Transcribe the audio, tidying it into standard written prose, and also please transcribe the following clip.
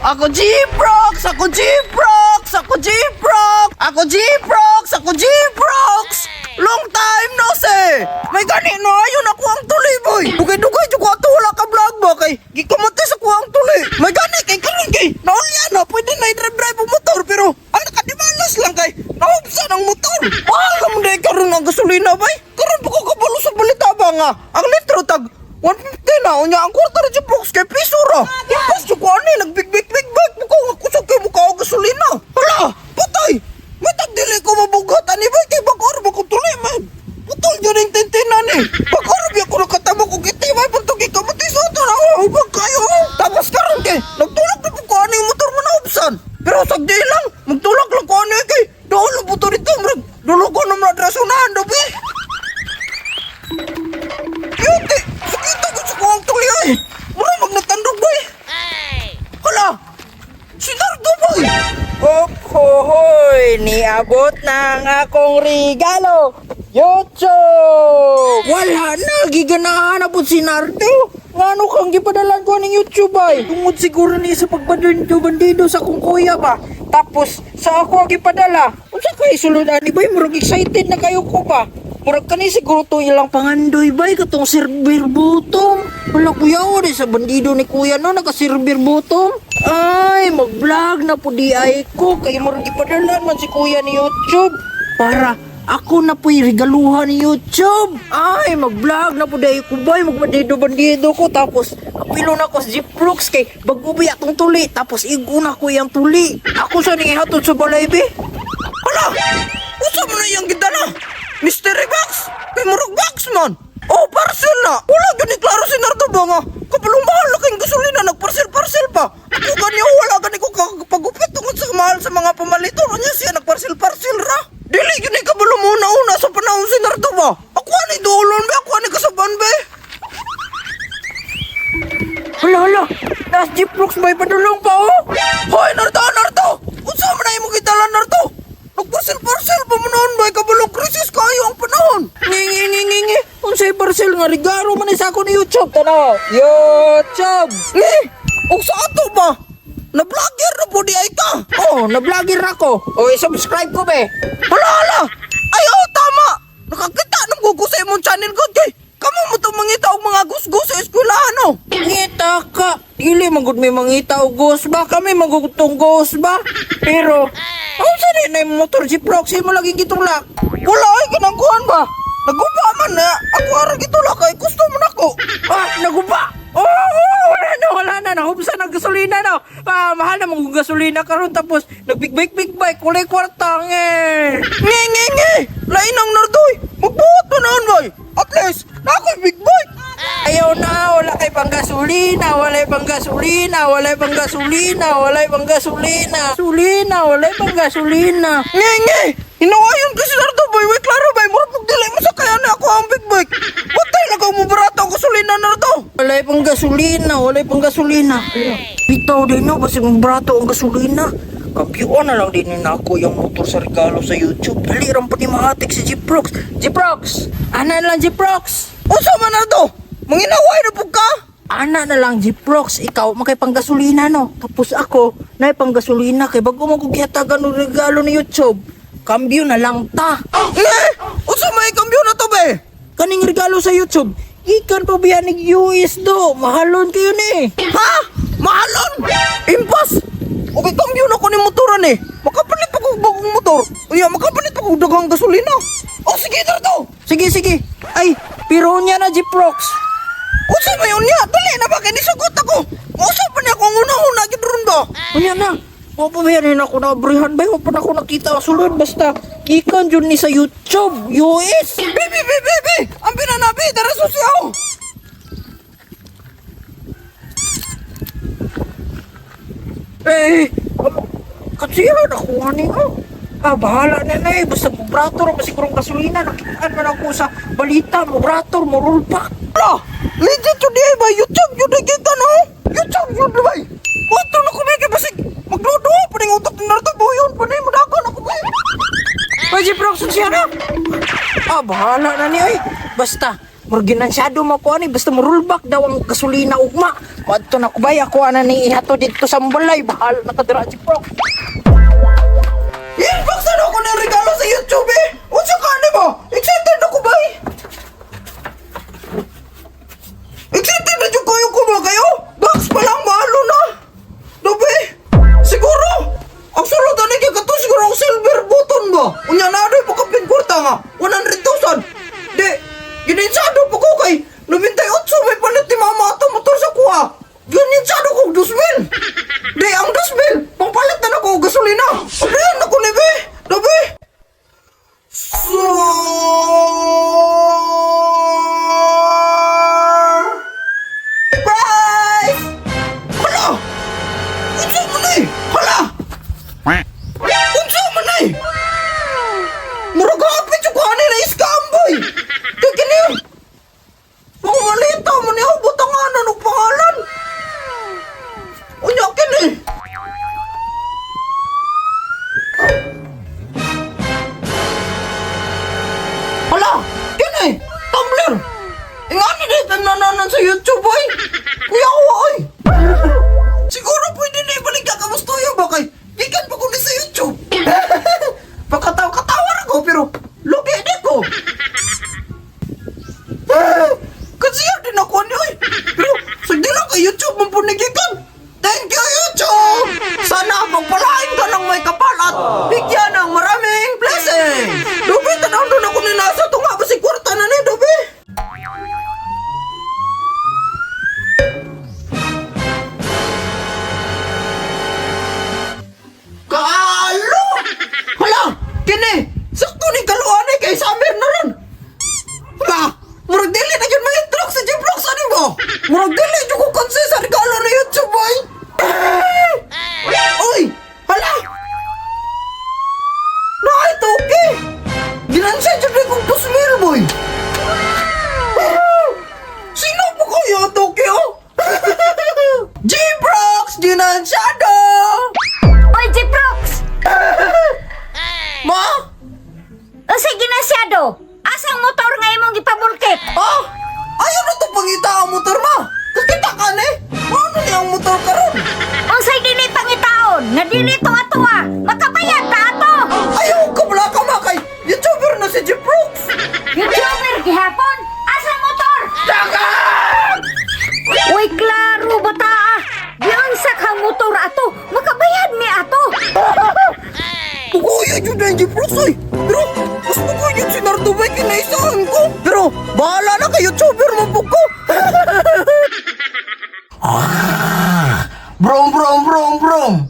Ako G-Prox! Ako G-Prox! Ako G-Prox! Ako G-Prox! Ako G-Prox! Long time no see! May gani no ayon ako ang tuli boy! Dugay-dugay jud ko ato wala ka vlog ba kay gikamati sa ko ang tuli. May gani kay karon kay naulya na pwede na i-drive-drive ang motor pero ang nakadimalas lang kay nahubsan ang motor. Mahal naman dahil karon ang gasolina bay. Karon pa ko kabalo sa balita ba nga ang litro tag 150 na unya ang kwarta ra box kay piso ra. Impas jud ko ani nagbig big big big mo ko nga kusog kay mukha og gasolina. Hala, patay. May tag dili ko mabugat ani bay kay bag-o ra ba ko tuli man. Putol jud ang tintinan ni. Bag-o ra biya ko nakatabok og itim ay punto kay kamuti sa ato na oh, hubag kayo. Tapos karon kay nagtulak na po ko ani yung motor mo nahubsan. Pero sagdi lang, magtulak lang ko ani kay doon lang po to dito murag dulugon na mga drasunahan do bi. Yuti! Sakita ko sa kuwang tuli ay! Mura magnatandog boy! Hala! Si Nardo boy! Hoy, niabot na ang akong regalo. YouTube! Wala na, giganahan na po si Nardo. Ngano kang gipadalan ko ng YouTube ay? Tungod siguro ni sa pagbandido bandido sa akong kuya ba. Tapos sa ako ang gipadala. Unsa kay sulod ani bay? Murag excited na kayo ko ba? Murag kani siguro to ilang pangandoy bay katong silver button. Wala kuya o sa bandido ni kuya no naka silver button. Ay, mag-vlog na po di ay ko kay murag gipadala man si kuya ni YouTube para ako na po'y regaluhan ni YouTube. Ay, mag-vlog na po dahil ko bay, magbandido-bandido ko. Tapos, apilo na ko sa Jeep-Brooks kay bago ba atong tuli. Tapos, igo na ko yung tuli. Ako sa nang ihatod sa balay, be. Hala! Usa mo na iyang gidala? Mystery box! Kay murag box man! Oh, parcel na! Wala gyud ni klaro si Nardo ba nga? Kapalong mahal na kayong gasolina, nagparcel-parcel pa! Ako gani wala gani ko kagpagupit tungod sa mahal sa mga pamalito. Ano siya nagparcel-parcel ra? Dili gyud ni kabalo muna una sa panahon si Nardo ba? Ako ani duolon be, ako ani kasaban be. Hala, hala. Nas Jeep-Brooks may padulong pa, oh. Hoy, Nardo, Nardo! Unsa man na imong gidala, Nardo? Nagparcel-parcel pa mo noon ba? Kabalong krisis kayo ang panahon! Ngi, ngi, ngi, ngi. Unsay parcel nga regalo man ni sa ako ni YouTube. Tanaw. YouTube. Eh, og sa ato ba? Na-vlogger na po di ay ka. Oh, na-vlogger ako. Oh, i-subscribe ko, be. Hala, hala! Ay, oh, tama! Nakakita ng gugo sa imong channel ko, kay. Kamo mo itong mangita og mga gusgo sa eskwelahan, oh. Ngita ka. Dili man gud may mangita og ghost ba? Kami magugtong ghost ba? Pero ang sa na yung motor si Proxy mo lagi gitulak. Wala ay kinangkuhan ba? Naguba man na. Ako ara gitulak kay gusto man ako. Ah, naguba. Oh, oh, wala na, wala na. Nahubsan ang gasolina na. Ah, mahal na mong gasolina karon tapos nagbig bike big bike kulay kwartang eh. Nge, nge, nge! Lain ang nardoy! Magbuhat mo noon, boy! At least, na ako'y big bike! Ayaw na, wala kay panggasolina, wala panggasolina, wala panggasolina, wala panggasolina. Gasolina, wala panggasolina. Nge, nge! Hinawayon ko si Nardo, boy! Way, klaro, boy! Murag pagdili mo sa kaya na ako ang big bike! Patay na kang mubarato ang gasolina, Nardo! Wala pang gasolina, wala pang gasolina. Bitaw din no, basta mong brato ang gasolina. Kabyuan na lang din na ako yung motor sa regalo sa YouTube. Dali ram pa ni maatik si Jeprox. Jeprox! Ana na lang Jeprox! Unsa man Nardo? Manginaway na pug ka? Ana na lang Jeprox, ikaw makay panggasolina no. Tapos ako, nay panggasolina kay bago mo kog gihatagan og regalo ni YouTube. Kambyo na lang ta. Eh! Unsa may kambyo na to be? Kaning regalo sa YouTube, ikan pa biya ni US do. Mahalon kayo ni. Ha? Mahalon! Impas! Okay, kambyo na ko ni motoran eh. Makapalit pa kog bagong motor. Uya, makapalit pa kog daghang gasolina. Oh, sige Nardo! Sige, sige. Ay, pero niya na Jeprox. Unsa may unya? Dali na ba kay nisugot ako? Unsa pa niya akong una-una gid ron ba? Unya na. Wa pa ba yan ako na abrihan ba? Wa pa na ako nakita ang sulod. Basta, ikan yun ni sa YouTube, US. Bibi, bibi, bibi! Ang pinanabi, dara susyaw! Eh, katsiya, nakuha niyo. Ah, bahala na na eh. Basta mubrator, masigurong gasolina. Nakitaan man ako sa balita, mubrator, murulpak. Ala! Legit yun di ba? YouTube yun di kita no? YouTube yun di ba? Wato na ko ba basig magdudo pa ning utok ni Nardo boyon pa ni madagan ako ba? Pwede Jeprox, siya na. Ah, bahala na niya eh. Basta, murginansyado mo ko ani. Basta murulbak daw ang gasolina ugma. Madto na ko bay, ako ana ni ihato didto sa balay. Bahala na ka dira, Jeprox. Inbox na ako ng regalo sa YouTube eh! Unsa ka ni ba? Excited ako bay! Excited na jud kayo ko ba kayo? Box pa lang mahalo na! Dobe! Siguro! Ang sulod ani kay kato siguro ang silver button ba? Unya na adoy pa kapin kwarta nga 100,000. Di, gininsado pa ko kay 98 may palit ni mama ato motor sa kuha. Gininsado ko 2,000. Di, ang 2,000 pangpalit na nako og gasolina. Abrihan na ko ni be. Dobe. Surprise! Hala! Unsa man eh? Hala! Unsa man eh? Murag hapit yung kuhanin na scam boy! Kaya kini! Pangumalita mo niya, butanganan og pangalan! Unya kini! Hala! Kini! Tumbler! Ingani di nananan sa YouTube boy! Kuya ko oy! Siguro pwede na ibalik ka kamustuyo ba kay gikan pa ko ni sa YouTube. Pagkatawa-katawa ra ko pero lugi di ko. Kasi yun din ako niyo eh. Pero sa di lang kay YouTube man po nagikan. Thank you YouTube! Sana magpalain ka ng may kapal at bigyan ng maraming blessings! Dobe, tanaw doon ako ni nasa tunga ba si kwarta na ni Dobe? Kaalo! Hala! Kini! Sakto ni kaluan eh kay summer na ron! Hala! Murag dili na yun mga truck sa Jeprox ano mo? Murag dili jud ko konse sa regalo na YouTube boy! Uy! Hala! Naay toke! Ginansya jud ni kong 2,000 boy! Sino po kayo toke oh? Jeprox! Ginansyado! Oy, Jeprox! Ma? Unsa ginasyado? Asang motor nga imong gipabulkit? Ah! Ayaw na to pangita ang motor ma! Kakita ka ni! Paano niya ang motor karon? Unsay dili pangitaon? Nga dili to ato ah. Makabayad ta ato. Ayaw ka wala ka ma kay YouTuber na si Jeprox! YouTuber gihapon. Asang motor? Uy, klaro bata ah. Giunsa kang motor ato? Makabayad mi ato. Pukuyo jud na yung Jeprox oy! Pero mas pukuyo jud si Nardo Bay kinaisahan ko! Pero bahala na kay YouTuber mo po ko! Ah! Brom brom brom brom!